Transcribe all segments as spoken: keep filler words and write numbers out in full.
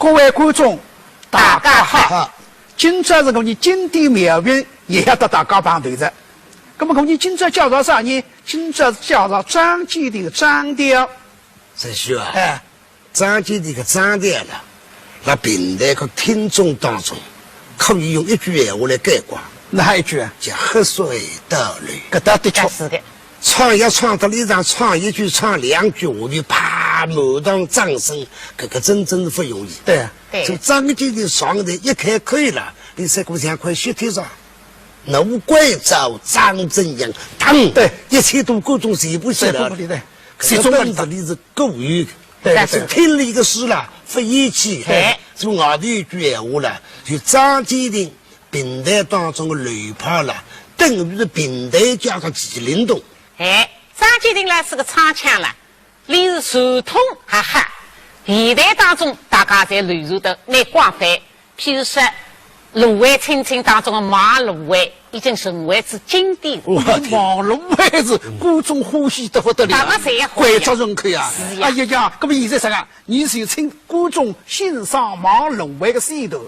各位观众，大家好。大家好。今朝是我们金殿妙运，也要搭大家碰头哉。那么我们今朝介绍啥呢？今朝介绍张鉴庭张调。陈兄啊，哎。张鉴庭个张调呢，辣评弹个听众当中，可以用一句闲话来概括。哪一句啊？叫黑水倒流。搿倒的确。搿是个。 唱也唱得了一场，唱一句，唱两句，下头啪，满堂掌声，搿个真正是勿容易。对啊。对。就张鉴庭上台一开口了，伊像块雪铁砂，那么关照张镇阳，当，对。一千多观众全部起来了。全部起来，搿个本事伊是够有的。对，对，对。是听了一个书了，勿厌气。对。所以外头一句闲话了，就张鉴庭评弹当中的流派了，等于是评弹界个麒麟童。 哎，张鉴庭呢是个唱腔了，俚是传统还好，现代当中大家侪流传得蛮广泛。譬如说，《芦苇青青》当中的卖芦苇，已经成为是经典。哇，卖芦苇是观众欢喜得不得了，大家侪欢喜。脍炙人口呀。是呀。哎呀呀，那么现在啥个？ 伲就请观众欣赏卖芦苇个戏头。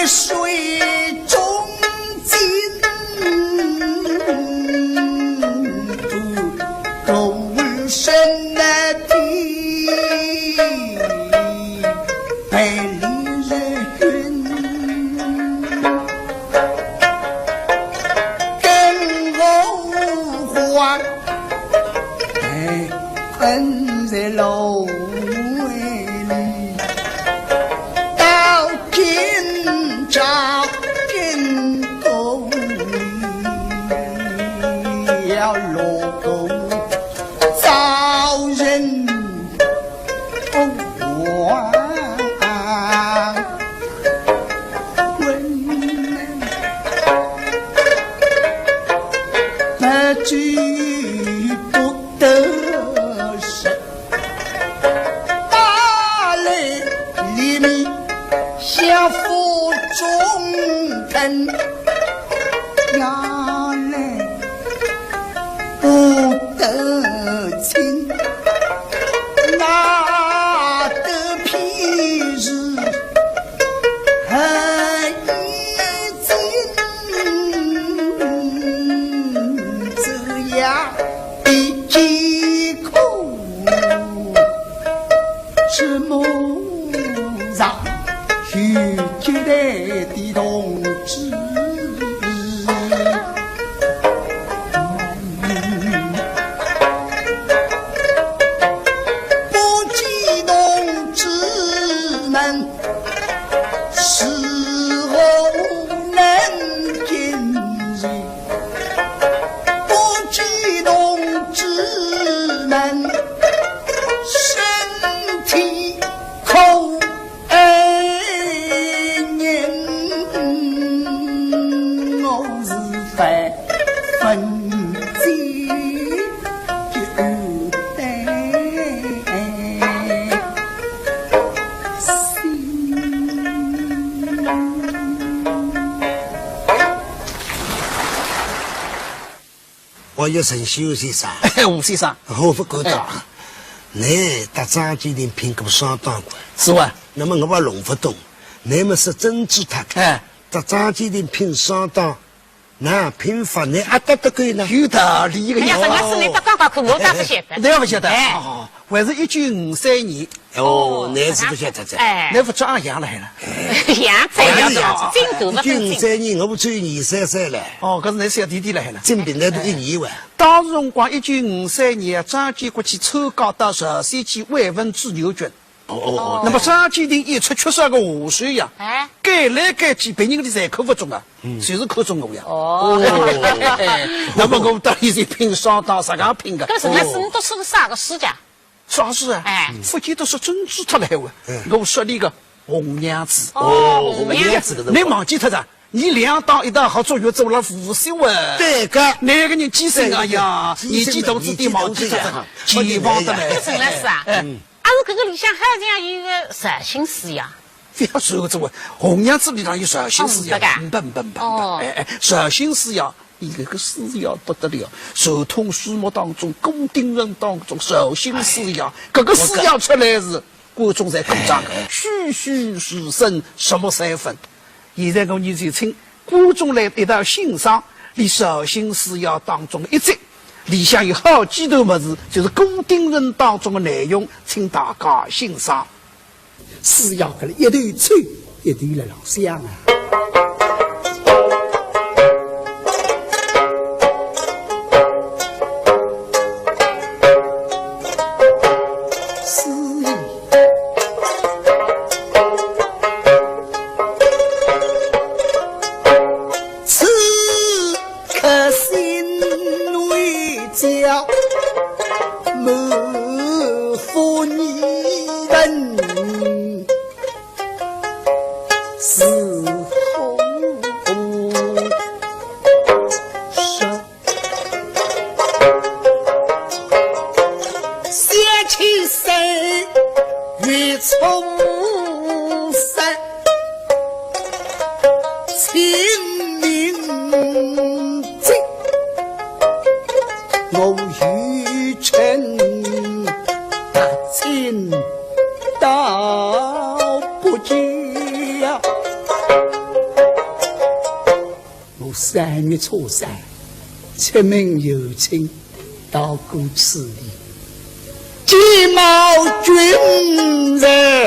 水中金，公孙的地，被李仁云跟我画，哎，困在楼外里。 到今朝更多了，落个遭人亡魂，不知不得失。 打来里面相府中等，衙来不得清，那得便是很一斤，这样一斤苦。 是母上有交代的同志。不知同志们是否能听见？ 不知同志们身体可安宁，我是万分之担心。 我有陈秀先生。吴先生。我不敢当。哎。你搭张鉴庭拼过双档个。是哇。那么我也弄不懂，你们是真知道个。哎。搭张鉴庭拼双档，那拼法你阿搭得够呢？有道理个呀。哎呀，陈老师，你搭刚刚看，我倒不晓得。你也不晓得？哎。哦，还是一九五三年。 哦，哦，那是不晓得哉。哎。那不照样了海了？样子，样子，样子。进度不分进。一九五三年，我不只有二三岁了。哦，可是那小弟弟了海了？进兵那都一年哇。当时辰光，一九五三年，张鉴庭去参加到朝鲜去慰问志愿军。哦，哦，哦。那么张鉴庭一出缺少个下手呀，哎。改来改去，别人的侪看不中啊，嗯。就是看中我呀。哦。哦。那么我到现在拼双档，啥个拼个？搿陈老师，你读书个啥个书家？ 啥书啊？哎。福建都是政治脱了海哇。嗯。我说你个红娘子。哦，红娘子。你忘记脱哉？你两档一档好做月子，我来无锡哇。对个。那个人记性，对个，哎呀，记性，年纪大仔点忘记脱哉，年纪大仔呀。健忘得来。搿陈老师啊，哎。嗯。啊，我搿个里向好像有一个绍兴师爷。不要说这个，红娘子里向有绍兴师爷，哦，搿个啊。嗯，不，不，不，不。哦。哎，哎，绍兴师爷 伊搿个师爷不得了，传统书目当中，顾鼎臣当中，绍兴师爷，哎，搿个师爷出来是观众侪鼓掌个，哎，栩栩如生，入木三分。现在我伲就请观众来一道欣赏，俚绍兴师爷当中的一集，里向有好几段物事，就是顾鼎臣当中的内容，请大家欣赏。 师爷搿里一头吹，一头辣浪想啊。师爷，此 刻心内焦，满腹疑问是何说？想起身与初生 清明节，我愚蠢踏进到不家。三月初三，出门游亲到过此地，见毛俊才，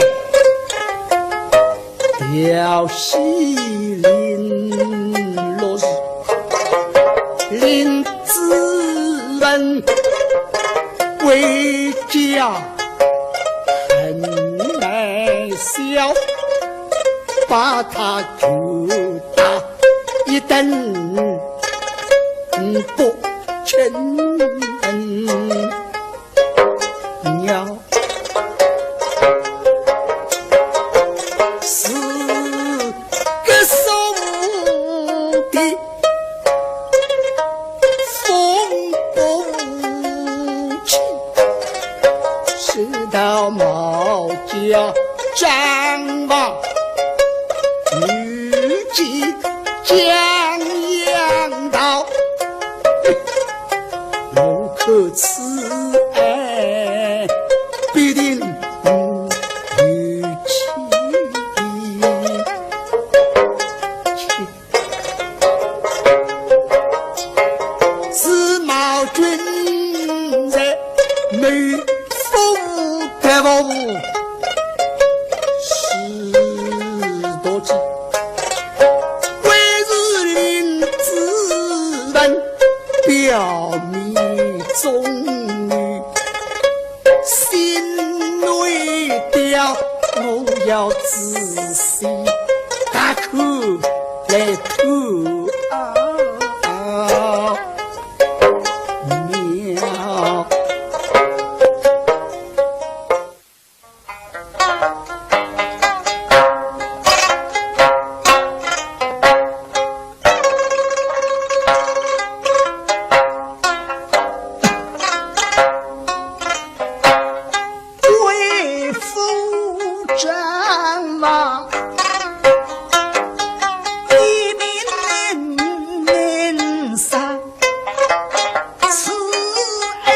调戏林六时，林子文回家很难消，把他拳打一顿不成。 是个宋的风不清，是道毛家账房，女婿江洋道。 我看此案必定有蹊。是毛俊才，谋夫夺妇，是多计。 为是林子文表面忠厚，心内调，我要仔细大看来看啊。 为夫账房，一命命杀。 此案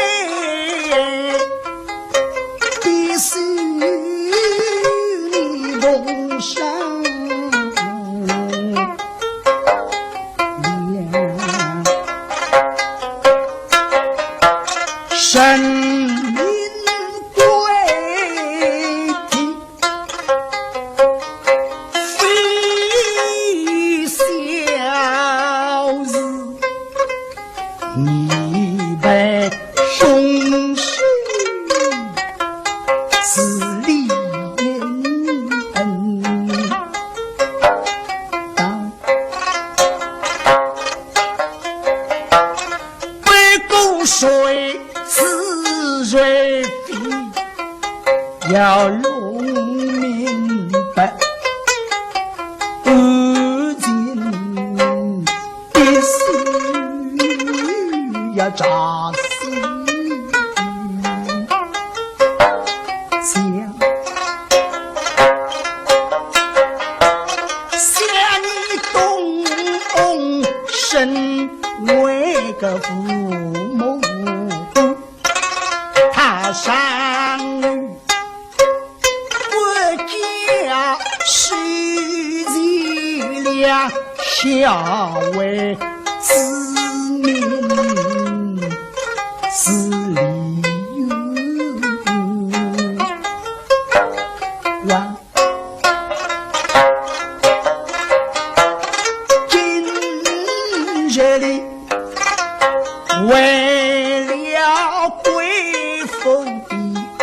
必须你动手。神明归天， 非小事，你被凶手是李恩。不过谁是谁非， 要弄明白，不然必须要查清。想，想你东翁身为个父母官， 他上有国家世子良，下为子民是理由。 今日里为了贵府的爱，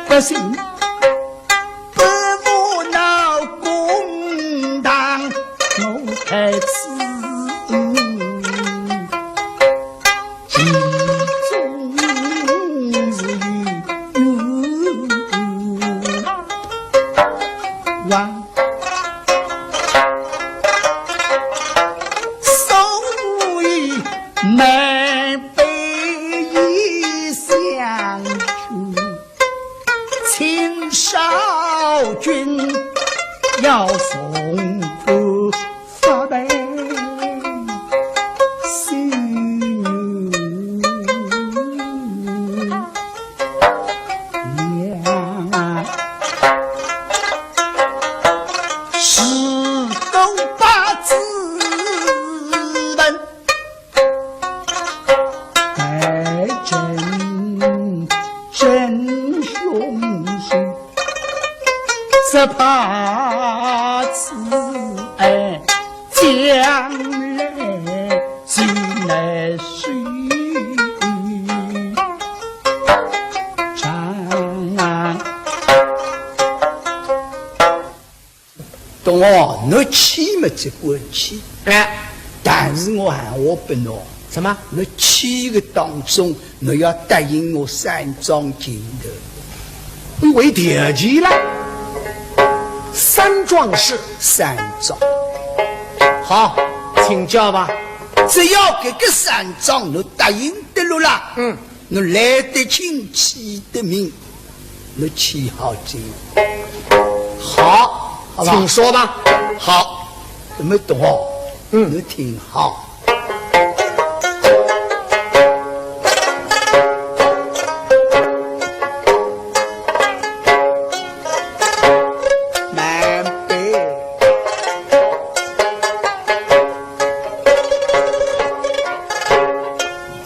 不信不服闹公堂，我开此 其中是有冤枉，所以没被一想去，请少君要从不 发配西娘。是个八字啊，慈爱将来是乃谁唱啊？ 东翁，侬去么只管去，哎，但是我闲话拨侬，什么？侬去个当中，侬要答应我三桩情头。为条件了？三桩事。三桩。好，请教吧。只要搿个三桩侬答应得落啦，嗯，侬来得清，去得明。 侬去好哉。好，好吧？请说吧。好，那么东翁，嗯，侬听好。慢慢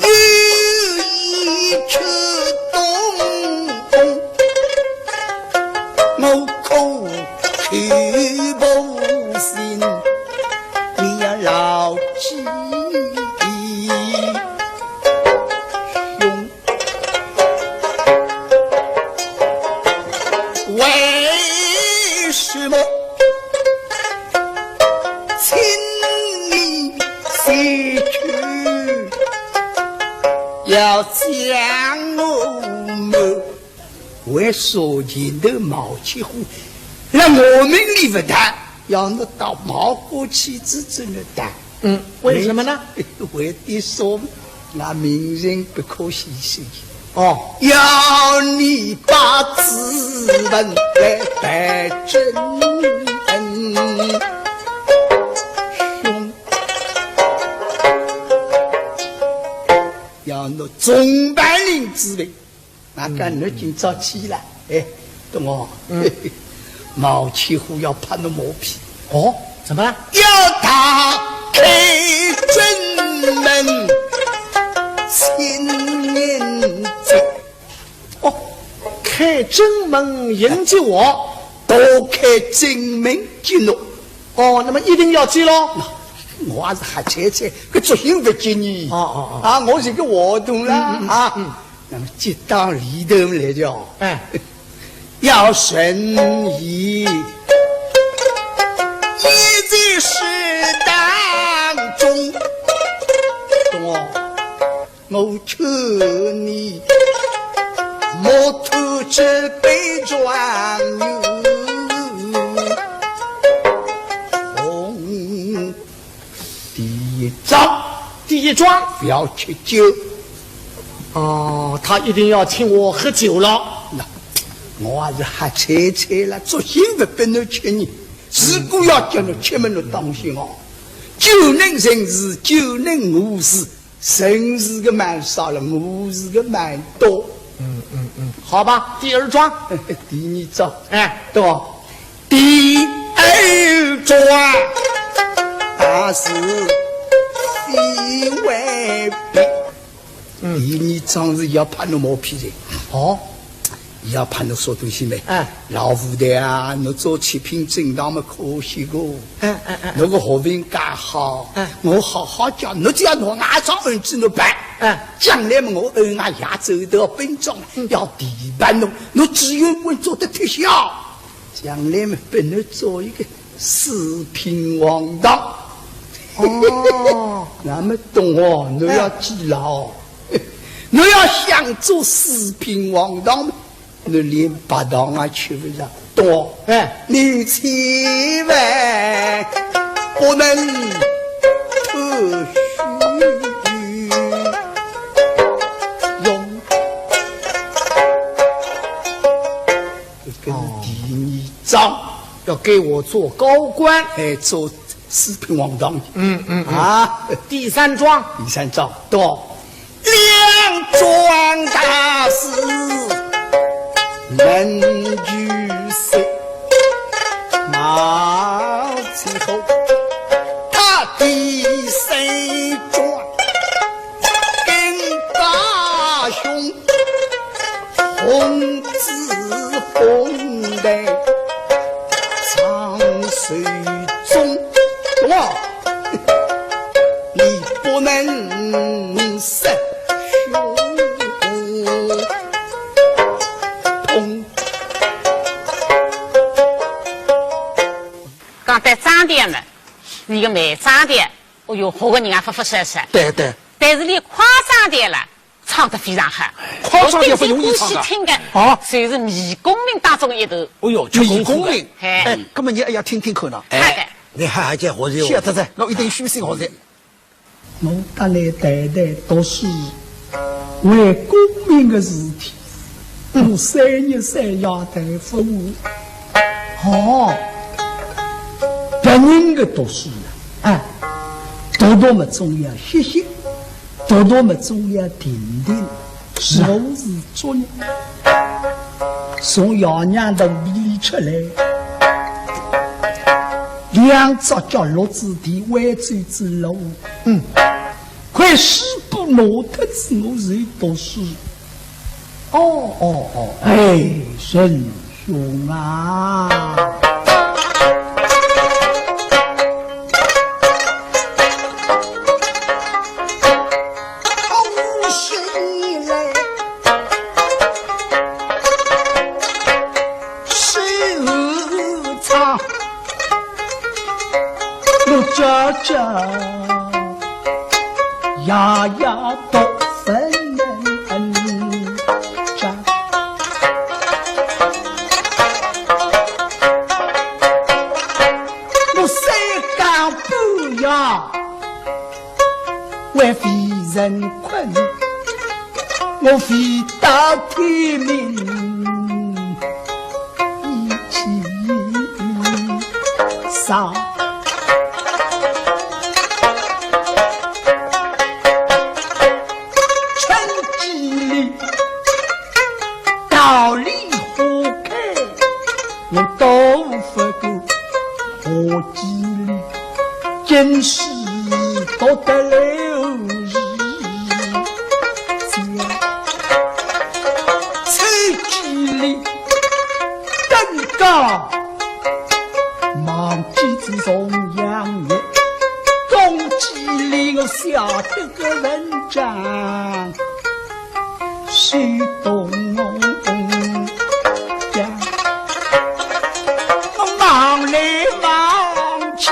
有意去东翁，我苦口婆心，你要牢记。兄 为什么请你前去要将我们？为啥前头毛七虎让我们里不谈，要侬到毛虎去之之那谈？ 嗯，为什么呢？为的说，那名人不可信息。哦。要你把子文来办证。兄，要侬总办令之位。 那讲侬今朝去了，哎，东翁，嗯。毛七虎要拍侬马屁。哦，怎么了？要他开正门请人接。哦，开正门迎接我。多开正门接侬。哦，那么一定要接喽。那我还是瞎猜猜，搿作兴勿接呢。哦，哦，哦。啊，我是个活动啦，嗯，嗯，啊。嗯。 那么接到里头来了，哎。要顺意，一在事当中，东翁，我劝你，莫偷这杯状元。红 第一桩，第一桩，不要吃酒。哦，他一定要请我喝酒了。那我还是瞎猜猜了，作兴勿拨侬吃呢。如果要叫侬吃么，侬当心哦。酒能成事，酒能误事，成事个蛮少了，误事个蛮多。嗯，嗯，嗯，好吧，第二桩。第二桩。哎。对吧？ 第二桩，大事非为别。嗯。第二桩是要拍侬马屁的。哦。要拍侬啥东西呢？哎。老夫的啊，侬做七品正堂么可惜个。哎，哎，哎。侬个学问介好，哎。我好好教，侬只要拿俺桩案子侬办。哎。将来么我恩啊也走到本庄，嗯。要提拔侬，侬只有我做得忒小。 将来么拨侬做一个四品黄堂。哦。那么东翁，侬要记牢哦。哎。侬要想做四品黄堂，侬连白糖也吃勿着。东翁，哎。你千万不能偷虚用。 搿个是第二桩。要给我做高官。哎，做四品黄堂。嗯，嗯，嗯。啊。第三桩。第三桩，到两桩大事，门居塞，毛七虎，他第三桩，跟大兄 红紫红的手中，哇，你不能杀兄。讲到张调嘛，是一个美张调，哦哟，吓得人家发发烧烧。对，对。但是伊夸张调了， 唱得非常好。夸张调勿容易唱的。我顶心欢喜听的，啊？就是《迷功名》当中一段。哦哟，迷功名。哎。哎，那么你也要听听看呢。好的。哎，你还，还在学习哦。晓得哉，我一定虚心学习。我搭倷谈谈读书为功名的事体，我三日三夜谈勿完。哦，别人的读书啊，哎，读读么总要歇歇， 读读么总要停停，是啊。我是作孽，从爷娘肚皮里出来，两只脚落仔地，崴走仔路，嗯，块书簿拿脱仔我就读书。哦，哦，哦，哎，神 兄啊。我三更半夜还未曾困，我未到天明。 一起上。春季里，桃李花开，我都不过夏季里，经书读得来。 秋季里登高，望见仔重阳月，冬季里我写得个文章，是冬阳。我望来望去，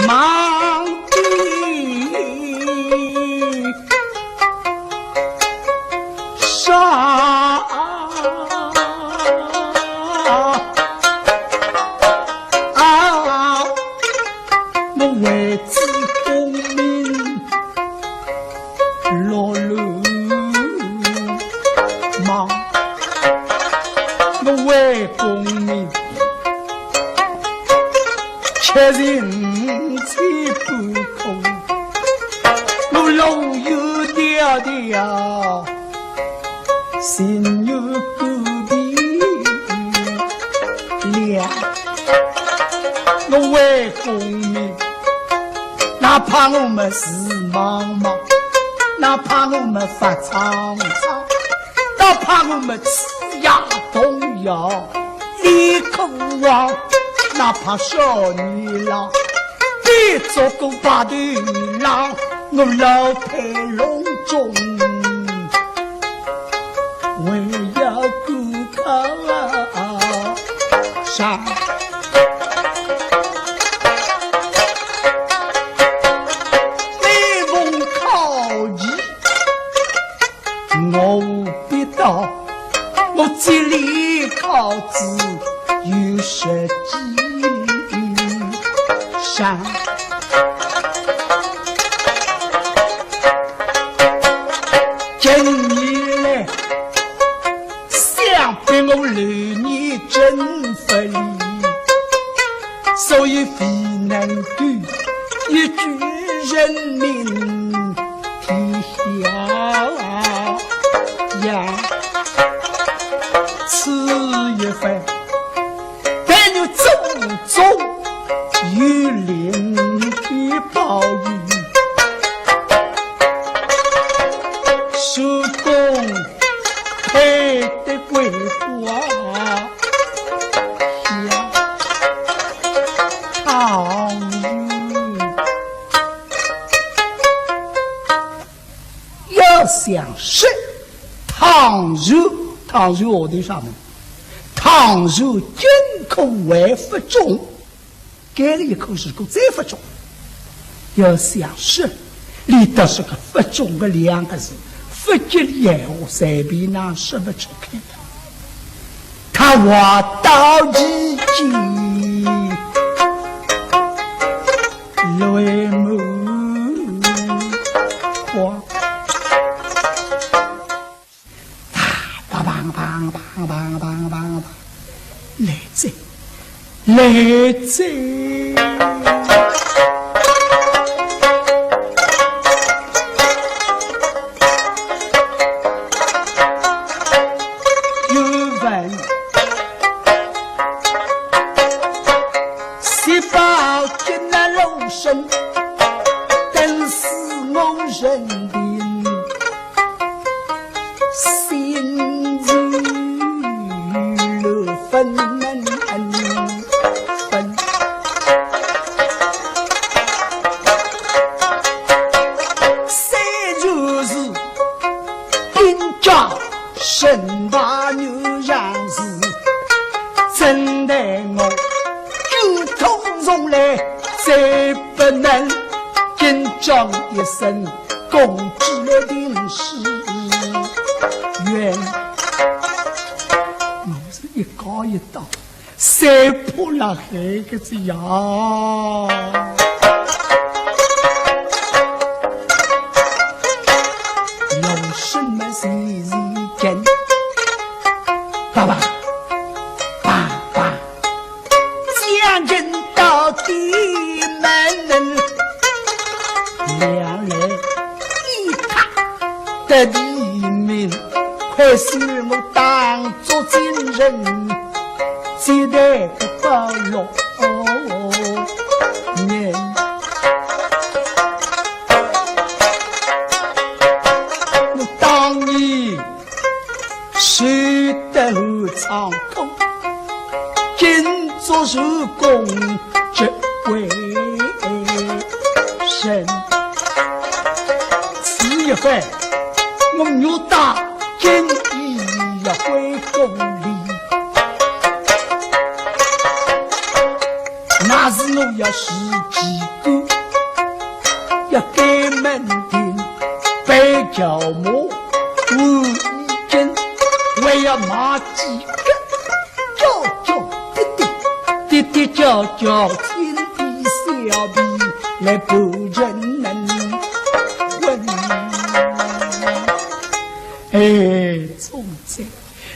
望的啥？我为仔功名 落落忙，我为功名吃尽千般苦，我路远迢迢，心有孤寂了。我为功名 哪怕我们是茫茫，哪怕我们发苍苍，哪怕我们吃夜动摇，立苦望，哪怕少年郎，比作个白头郎，我老态龙钟，还要赶考上。 每逢考期，我必到，我这里考仔有十几场。近年来， 想必我流年真不利，所以未能够一举成名天下呀。此一番，但愿祖宗有灵天保佑，叔公 配得桂花。想说，倘若，倘若下头啥么？倘若今科还勿中，搿个一科如果再勿中，要想说，俚笃是个勿中个两个字，勿吉利闲话，随便哪说勿出口个。他话到如今，泪满眶。 啊，梆梆梆梆梆梆梆梆，来哉，来哉！有问喜报给那楼生，等死我人定。 心如乱纷纷。三就是兵家神怕女人是真待我，九通重来再不能，紧叫一声 公子来定是冤。我是一高一大，三怕辣海个子呀。有什么事情？爸爸，爸爸。 将军到地门，两肋一踏得地面，快使我当作今日接待个包落人。我当你 谁得后仓空，今作主公这位神。此一番，我岳大今已要回宫里，那是我要自己过。 要改门庭，摆轿马，舞衣巾，还要买几个叫叫跌跌，跌跌叫叫，青皮小皮来盘成能混。哎，总在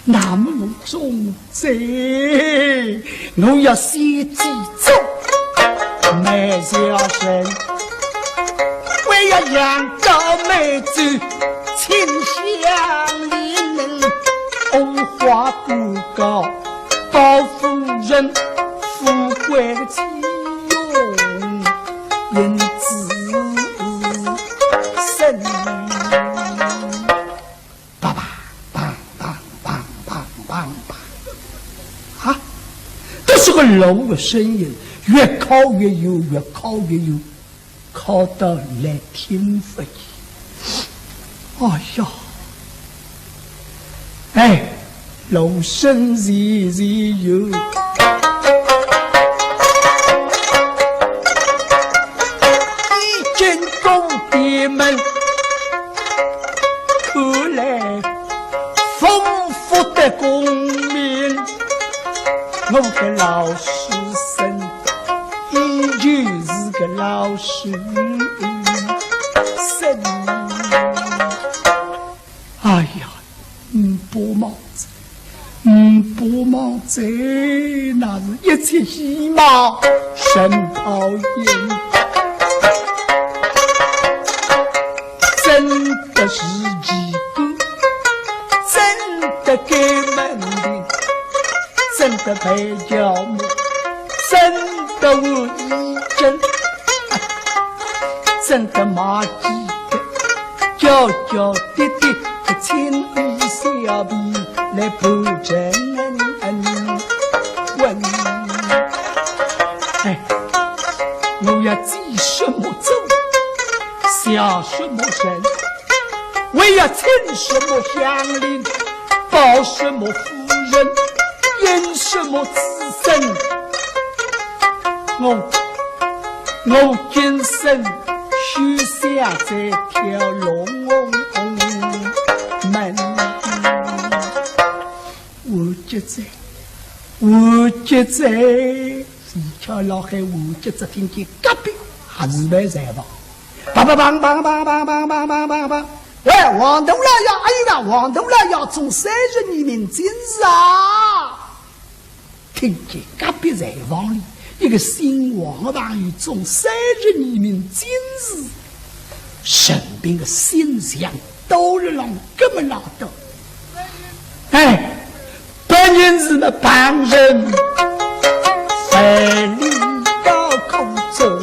那么我总在，我要先祭祖，埋下身，还要养高美酒，清香里能五花八糕，包夫人富贵的妻用银子生。 叭叭叭叭叭叭叭叭。啊，这是个锣个声音，越敲越有，越敲越有，敲到来听勿见。哎呀，哎，锣声细细有，一进宫殿门， 看来丰富的功名，我个老师生，依旧是个老师生。哎呀，嗯，不毛子。 嗯，不忙哉，那是一切喜马神泡影。真的是奇观，真的改门庭，真的陪轿马，真的舞衣巾，真的买几个 娇娇滴滴个青衣小皮来盘成婚。哎，我要祭什么祖，下什么神，我要请什么乡邻，报什么夫人，应什么子孙？我，我今生休想再跳龙门。我觉着，我觉着，是叫老海，我觉着听见隔壁还是蛮热闹。 梆梆梆梆梆梆梆梆梆梆梆。喂，王大老爷，哎呀，王大老爷，中三十二名进士啊！听见隔壁柴房里一个姓王的朋友中三十二名进士，身边的心上都是让哥们拿到。 哎，本人是那旁人，万里高空中，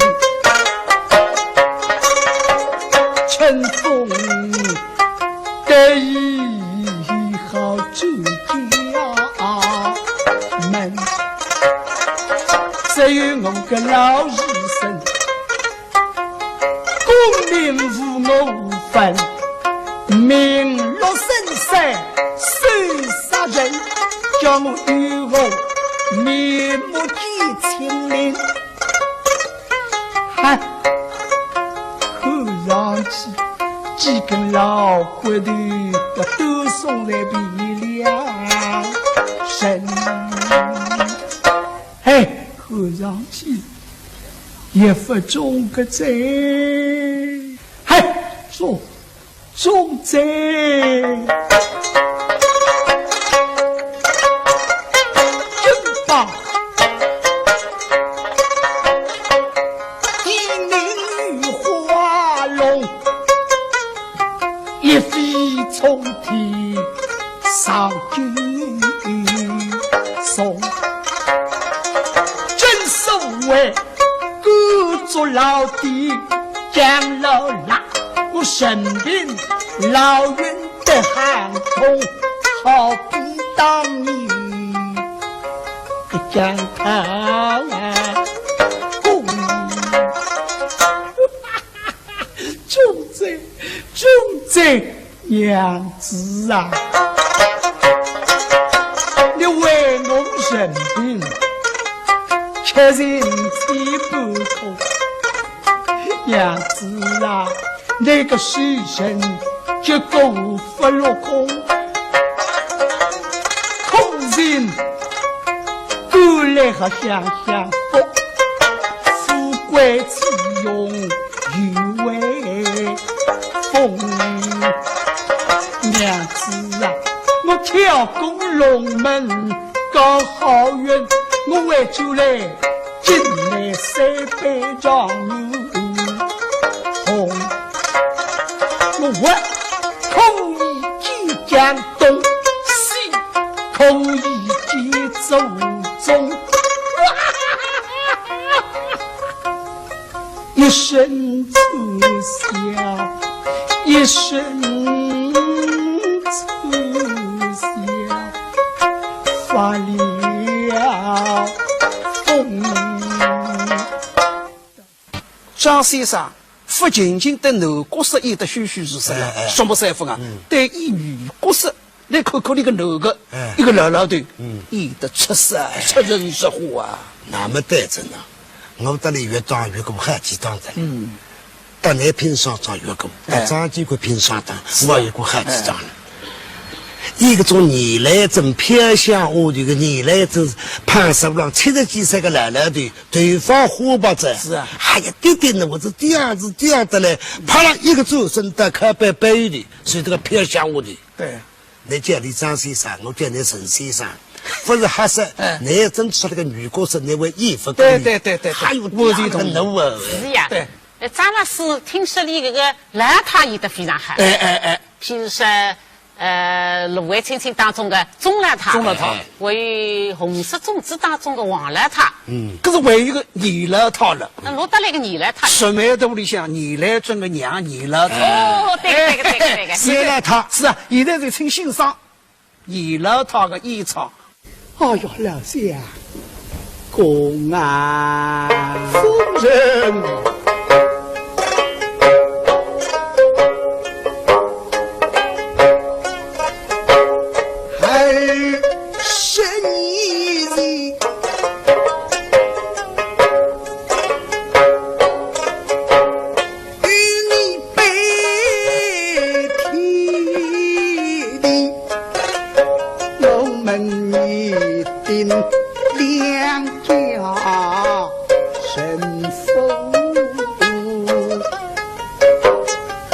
乘风得意好周家门，只有我个老二生， 功名无我份，名落孙山谁杀人？叫我与我面目见亲人。嗨，看上去几根老骨头要都送在边浪身。嘿，看上去 也不中个哉。嗨，中，中哉！真棒！一名女花容，一飞冲天上九重。正所谓 敢做老爹降老辣，我任凭老袁的喊痛，好比当年个姜太公。中哉，中哉！ 娘子啊，你为我任凭，吃尽千般苦。娘子啊，你个书生就功不落空，空尽归来好享享福，富贵自用 有威风。娘子啊，我跳过龙门高好运，我回转来敬你三杯状元红。我活可以见江东，死可以见祖宗。 一声惨笑，一声惨笑，发了疯。张先生勿仅仅对男角色演得栩栩如生了，哎，哎。双目三分啊，嗯。对演女角色 侬看看搿个男个，哎。一个老老头，嗯。演得出色，出神入化啊。那么对着呢，我搭伊越打越过好几档子了。嗯。搭侬拼双档越过，哎。搭张继官拼双档，是啊。我也过好几档了。哎。一个种倪兰贞，飘香丫头个倪兰贞，潘寿郎七十几岁个老老头，头发花白哉。是啊。哎呀，点点呢，我是这样子这样的嘞，啪啦一个转身到靠背背后头，是这个飘香丫头。对。 侬叫伊张先生，我叫侬陈先生，勿是瞎说，哎。侬要真出了个女角色，侬会演勿过伊。对，对，对，对，对。还有我认同。第二个侬啊。是呀。对。呃，张老师，听说伊搿个老太演得非常好。哎，哎，哎。譬如说，呃，《芦苇青青》当中的钟老太，钟老太。还有《红色种子》当中的王老太。嗯。搿是还有一个倪老太了。 那落得来个倪老太。《十面图》里向倪兰贞个娘倪老太。哦，对个，对个，对个，对个。倪老太。是啊，现在就请欣赏倪老太个演唱。哎哟，老相公啊，夫人。家人夫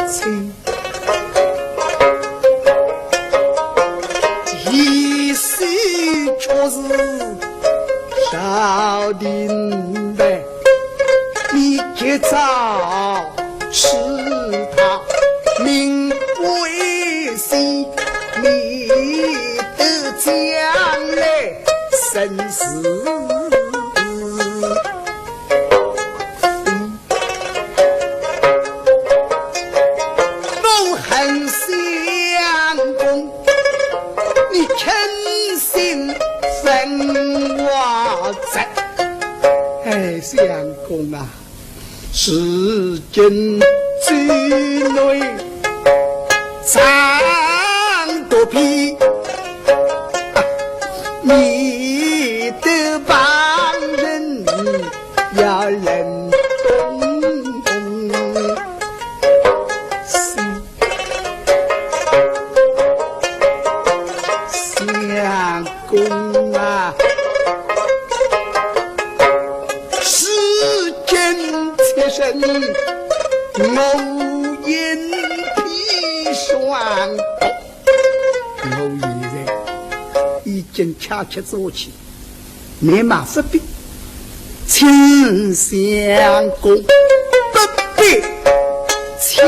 妻，一世却是朝廷的，你今朝吃他，明归西，你的将来生死。我恨相公，你狠心分我斩。哎，相公啊，如今主内张多皮，你的旁人 要忍痛惜。相公啊，如今妾身我因疲劳，我现在已经恰恰坐起， 你嘛不必，请相公不必请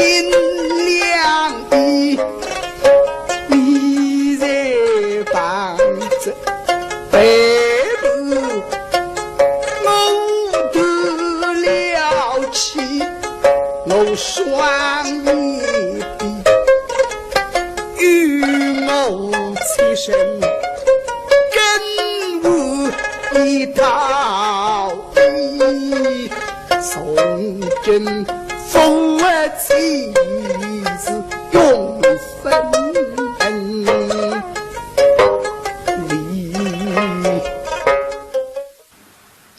良医，你在旁边陪伴，我断了气，我双眼闭。 与我妾身更无一道义，从今父子之永分离。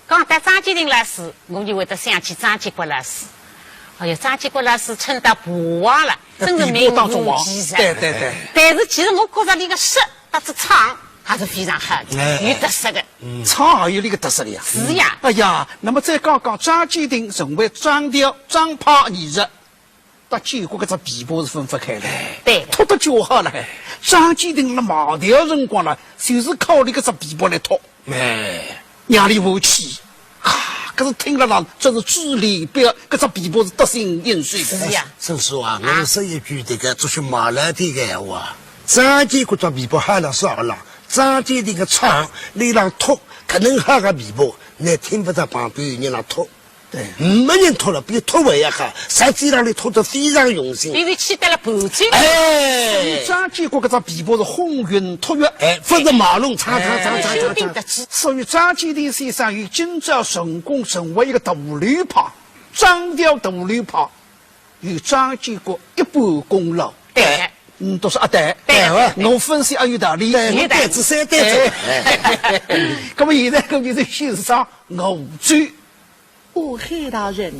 讲到张鉴庭老师，我就会得想起张鉴国老师。哎呀，张鉴国老师称得霸王了，真是名副其实。对，对，对。但是其实我觉着俚个说搭仔唱还是非常好的，哎，有特色的。唱也有俚个特色的呀。是呀。哎呀，那么再讲讲张鉴庭成为张调张派艺术， 搭鉴国搿只琵琶是分勿开的。对。托得就好了。张鉴庭辣卖调辰光呢，就是靠俚搿只琵琶来托。哎。让俚和气。啊，搿是听了啦，真是珠联璧合，搿只琵琶是得心应手的。是呀。沈叔啊，啊。我说一句这个，就是骂了这个闲话。张鉴国只琵琶好了少了，张鉴庭个唱，俚让托，搿能好个琵琶，倷听勿着旁边有人让托。 对。没人托了，比托还要好，实际上俚托得非常用心。因为起到了伴奏。哎。所以张鉴国搿只琵琶是烘云托月。哎，勿是马龙唱唱唱唱唱唱。哎，所以张鉴庭先生有今朝成功成为一个大流派，张调大流派，有张鉴国一半功劳。对。嗯，都是阿对。对。我分析也有道理。对，我对仔三对仔。哎。那么现在搿就是欣赏乐章。 哦，海大人。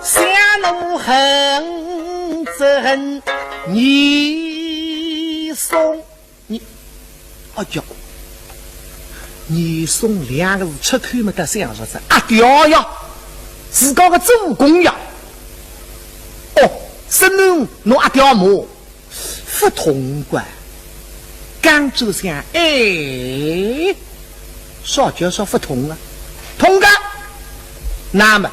想奴恨只恨严嵩，你，哎呀，严嵩两个字出口么得想着是阿爹呀，自家个祖公呀。哦，沈南侬阿爹么？ 勿痛个。刚转想，哎，啥叫啥勿痛啊？痛个。那么，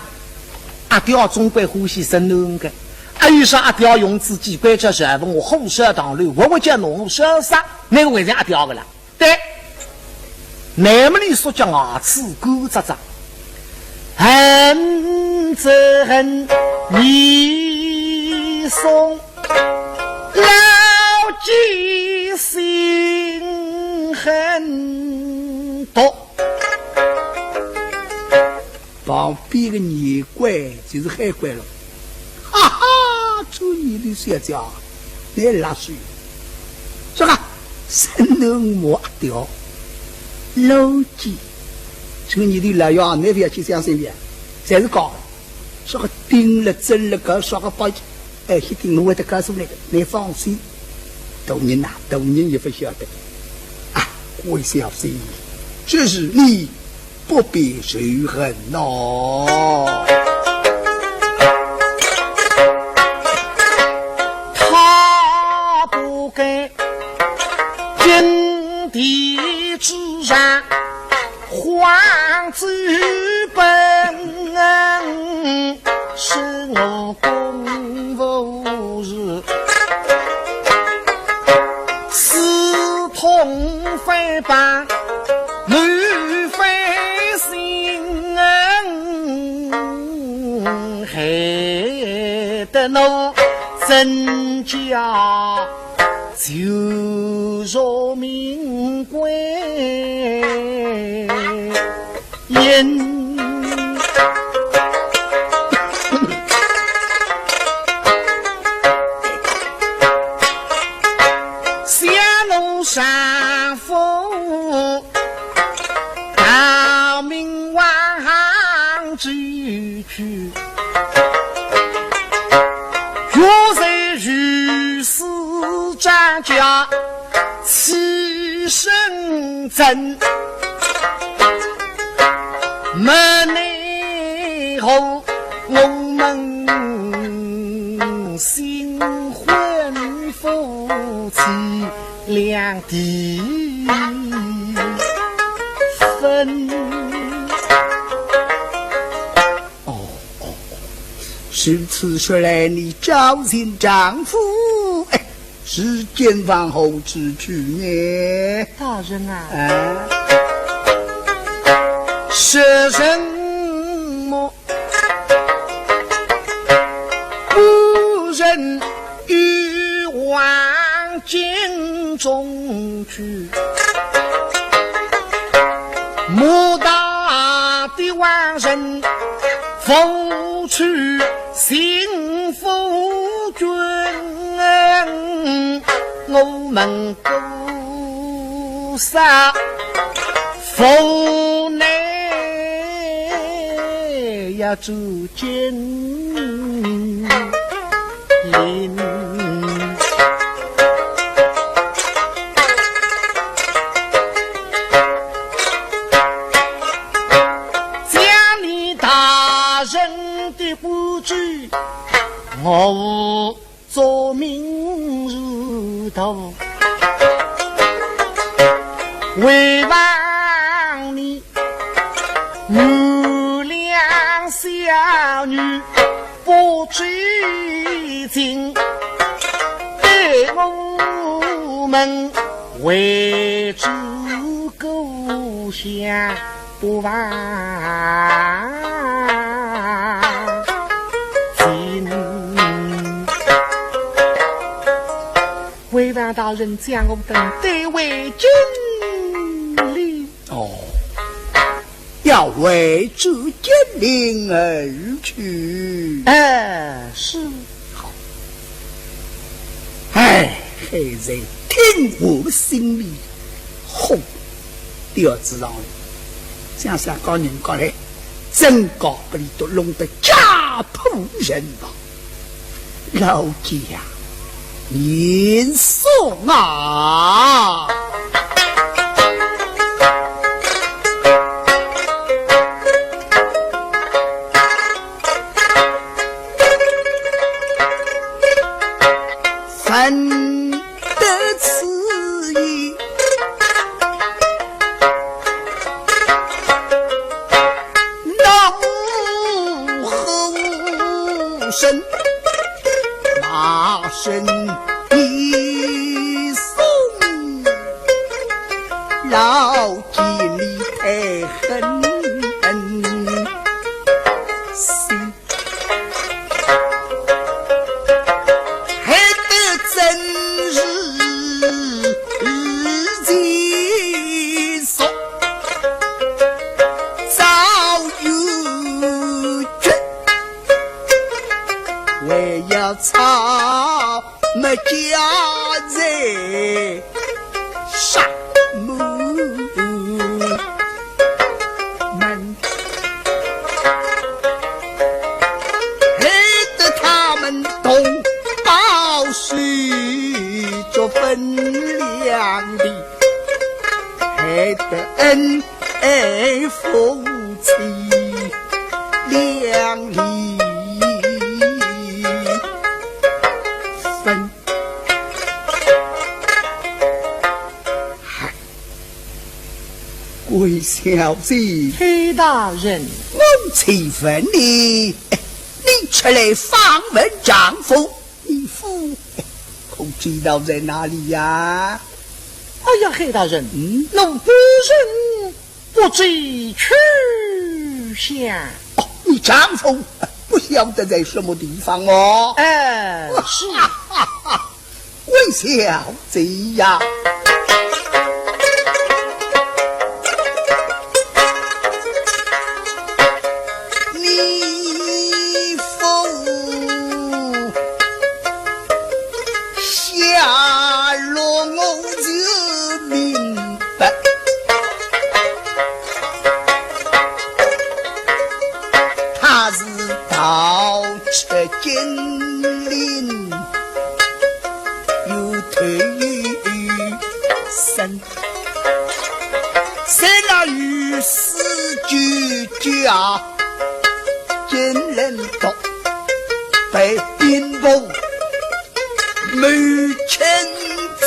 阿爹总归欢喜沈南个，阿有啥阿爹用仔机关枪啥物事，我火烧唐楼，活活叫侬烧杀，那个为啥阿爹个啦？对。那么你说叫牙齿干扎扎，恨只恨严嵩 牢记心狠毒。旁边个严官就是海官了。哈哈，春泥里小姐，你辣水。这个，沈南我阿爹，牢记。这个泥里老爷，你不要去相信的，侪是假的。这个盯了、真了，搞啥个把 哎，一定侬会得告诉那个，你放心。大人呐，大人也不晓得。啊，微笑笑，这事你不必受恨喏。他不该。 金殿之上，皇子本是我公务事，私通反邦，谋反新，害得我身家 就入民官营。想奴丈夫逃命往杭州去， 若在御史张家起身争，没奈何我们新婚夫妻两地分。 哦，哦，如此说来，你赵信丈夫，哎，是今往何处去呢？大人啊。啊？是什么？夫人 欲往京中去，莫大的王孙扶持新夫君，我们姑嫂无奈要住 金陵。将你大人的官职，我 做明日头，为望你原谅小女不知情，待我们回转故乡。 不忘情。为望大人将我等带回金陵。哦，要回转金陵而去。哎，是。好。哎，现在听我的心里 火，吊子上来，想想讲人家来，真搞不里都弄得家破人亡。老姐呀，严嵩啊！ 闻得此言，怒吼声，骂声严嵩，老奸你太狠心。 害得真是如今说早有决，还要草木家在沙漠。恩爱夫妻两离分。嗨，贵小姐，黑大人，我请问你，你出来访问丈夫， 你夫可知道在哪里呀？哎呀，黑大人，嗯？奴夫人不知去向。哦，你丈夫不晓得在什么地方哦？哎，是。贵小姐呀， 你夫下落我就明白，他是逃出金陵，又投身。 在那御史九家金陵都被兵部谋卿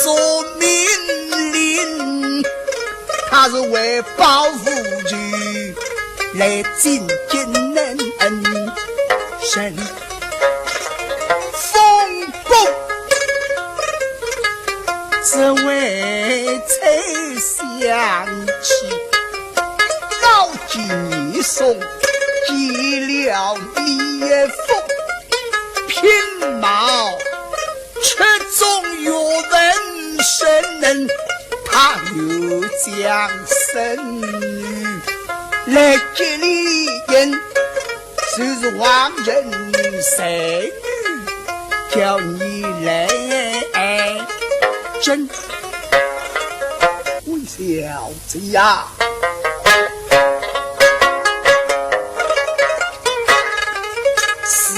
做命令，他是为保护主来进京南城。 风波只为吹响起，老君你送给了你一封聘毛，出中岳文生，他又将孙女来给你。 就是王仁才女叫你来征。贵小姐呀，自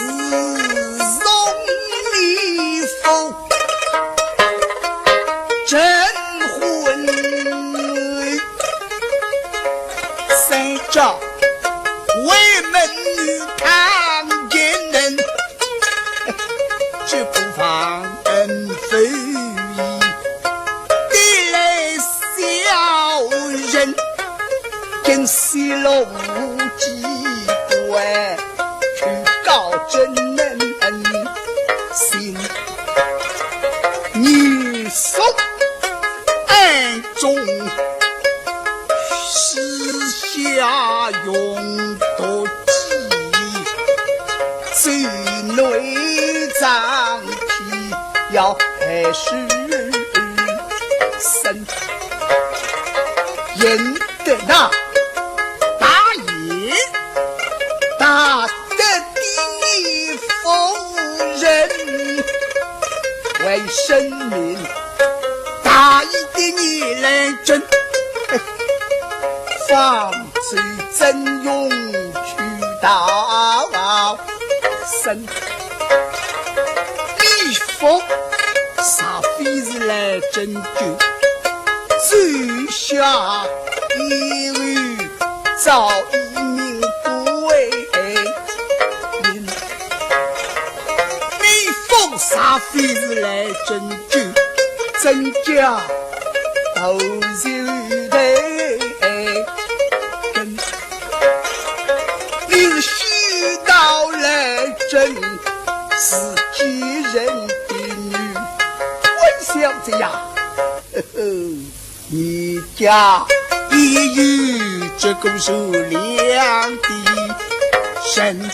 从你夫 征婚三朝，为门女唐金人，这不妨恩非义，地来小人，跟西楼无机关，去告真能恩心。 你说暗中私下用毒计，罪内脏器要害世人。 认得那大爷，大德的你夫人，为生命大义的你来争，方知真容去道生。 你夫啥非是来征救，救下一日早已命不为人。你夫啥非是来征救，真假都是对人。 你是修道来争自己人的女，温小姐呀，呵呵，你家也有这个善良的人。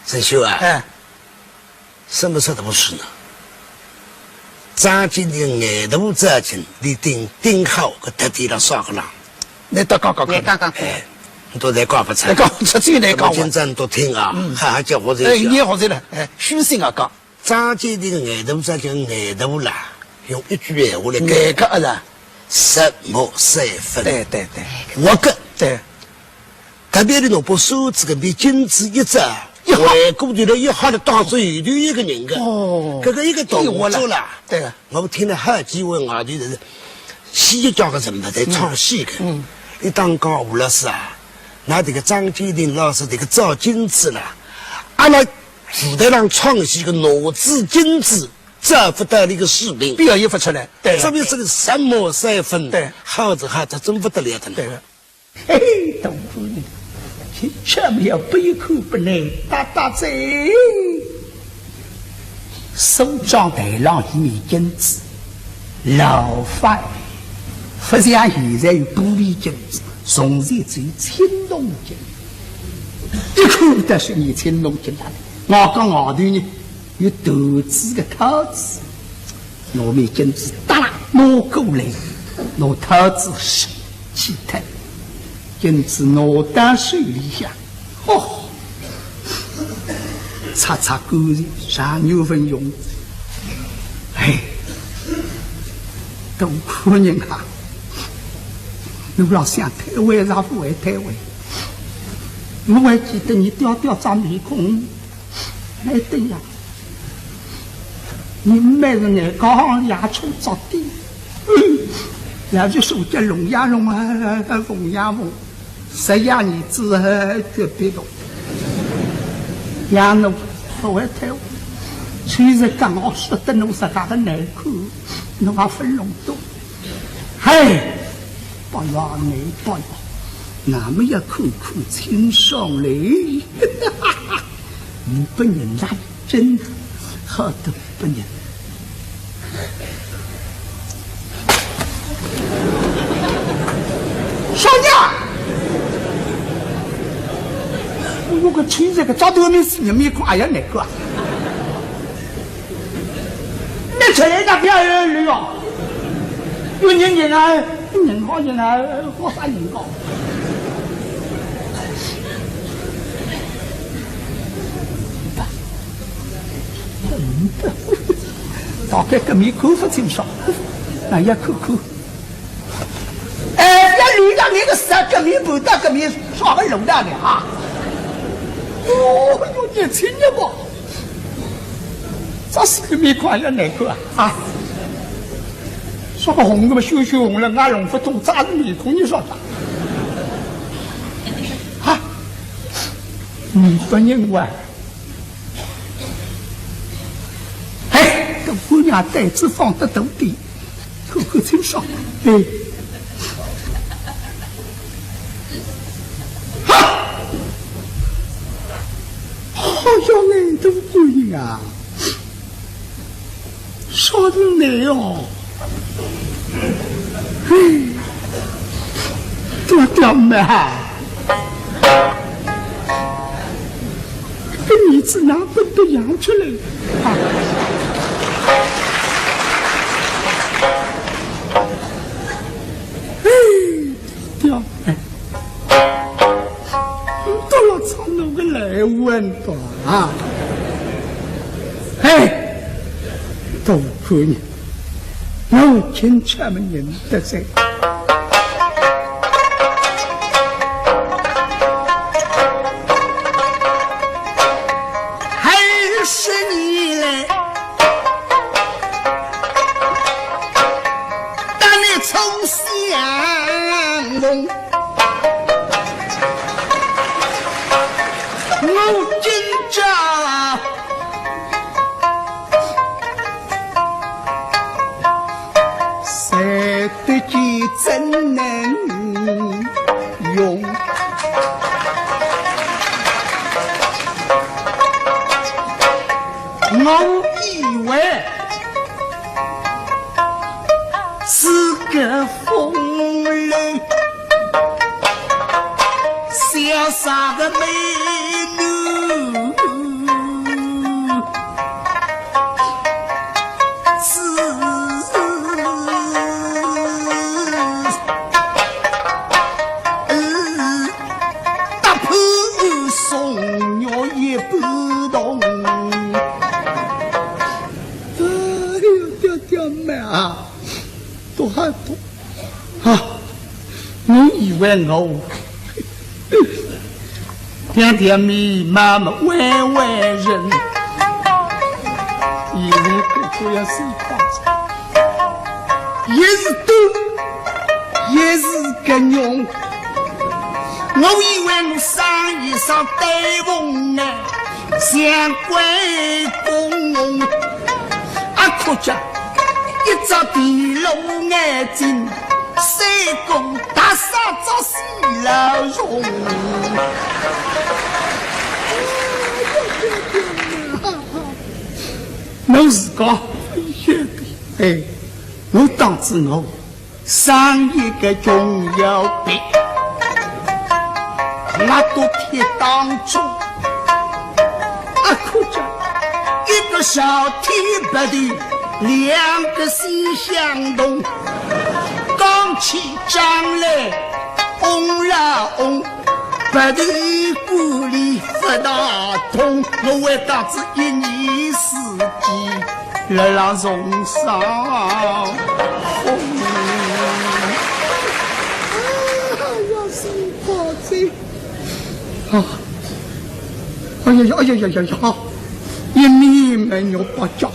陈秀啊，哎。 什么说的不是呢？张金的眼头扎进，你顶顶好个特地了啥个啦？你倒讲讲看。你讲讲看。哎，你都在讲不出。你讲不出，只有你讲完。那么今朝你都听啊，嗯。好好叫我这哎，一下。你好这了，哎，虚心啊讲。张金的眼头扎进眼头啦，用一句闲话来讲，眼个啊啦。什么三分？对，对，对。我个。对。 特别的侬把手指个比金子一只，一下。回过头来一下头当中有头一个人个。哦。搿个一个动作啦。一下啦。对个。我听了好几位外头人，戏剧界个人物侪唱戏个。嗯。伊当讲吴老师啊，㑚迭个张鉴庭老师迭个照镜子啦，阿拉舞台上唱戏个拿仔镜子，照勿到伊个水平，表现勿出来。对。说明是个什么水分？对。好是好，这真勿得了的呢。对个。 嘿嘿，大姑娘，今朝么要拨伊看拨倷搭搭嘴。梳妆台浪一面镜子，老法，勿像现在有玻璃镜子，从前只有青铜镜。一看得是伲青铜镜了，外加外头呢，有缎子个套子。 拿面镜子哒啦拿过来，拿套子去脱，镜子拿到手里向，哦，擦擦干净，上月份用。哎，大姑娘啊，侬老想退位还是勿会退位？我还记得倷吊吊只面孔，哎，对呀。 倷蛮是眼角行里也充着点，嗯，也就说叫龙呀龙啊，凤呀凤，十爷儿子啊，绝壁洞。呀，侬勿会推我，虽然讲我说得侬自家个难看，侬也勿弄懂。嗨，不要你不要，那么要看看清爽嘞。 倷本人哪真好得不得了。少爷！我个亲，这个早都没死人面孔，哎呀，难看啊！ 倷出来那边有人哦，有人人啊，人好人啊，好啥人哦？大概搿面看勿清爽，那也看看。哎，要绿的那个啥，搿面不到搿面，啥个弄的啊？哦哟，年轻人嘛。 这是个面孔要难看啊！啊，说个红个么血血红了，俺弄不懂，咋个面孔你说的？啊，你不认我啊？哎，搿姑娘胆子放得大点， 看看清爽。哎。哈！哎呀，难得姑娘啊，啥人来哦？嘿，多掉么啊！ 搿儿子哪能得养出来？啊！哎，爹，哎，到了唱侬个来问吧啊！哎，大姑娘，我今朝么认得哉。 二十年来，搭你从相逢，我今朝 谁得见怎能用？我以为是个风流潇洒的美女。 是搭配宋玉一般同。哎呦，爹爹妈啊，多好多。 啊，你以为我甜甜蜜蜜么会会人，以为哥哥要死光。也是短，也是个用。我以为我生意上对风呢，像关公。啊，可惜一只地漏眼睛，三个大傻子死了虫。我自家晓得，哎，我当仔我生意个穷要命，我都贴当中。啊，可见一个小天白头，两个心相同，讲起账来，翁啦翁，白头管理勿大通，我会当仔一年四季 辣辣重伤风。哎呀，是好子啊！哎呀呀，哎呀呀呀呀！一面没有八角，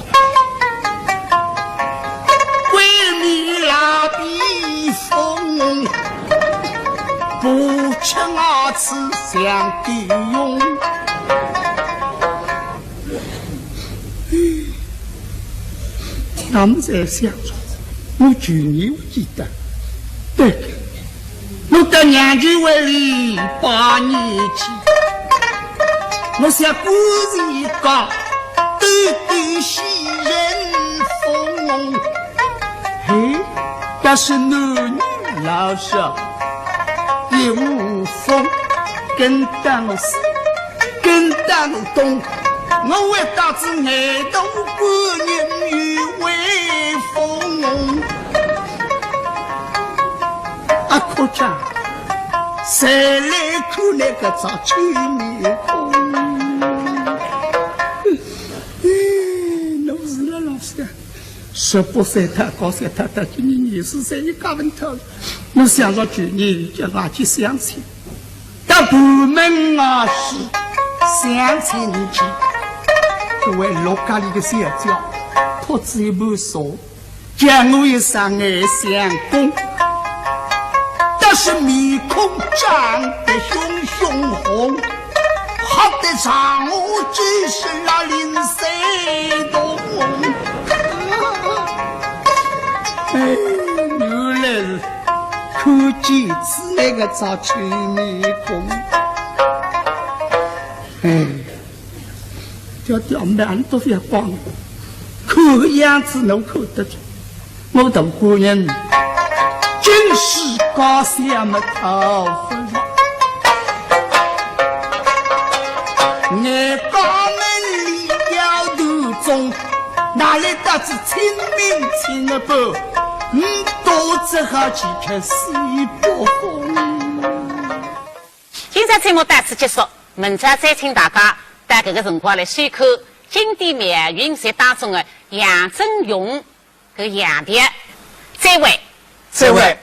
鬼迷拉比风，不吃牙齿像狗用。 那么在想着，我旧年我记得，对，我到娘舅屋里拜年去，我想过年个，兜兜喜人风。嘿，但是男女老少也无风，跟当时 跟当东，我会当仔眼头观音有威风。啊，可见，谁来看那个张臭面孔？哎，我是辣浪想，十八岁他高兴，他他今年二十岁，一家问头，我想着去年就外去相亲。 到盘门外去相亲去，搿位陆家里个小姐托仔一盘茶，叫我一声眼相公，但是面孔涨得熊熊红，吓得让我几十拉零三动。哎，原来是 看见仔那个张臭面孔。哎，叫刁蛮都勿要光，看个样子侬看得出，我大官人，真是家乡么讨勿来。眼家门里要头中， 哪来得仔清明清白，嗯，都只好去看西北风。今朝节目到此结束，明朝再请大家到搿个辰光来收看经典妙韵集当中的杨振雄搿杨调。再会。再会。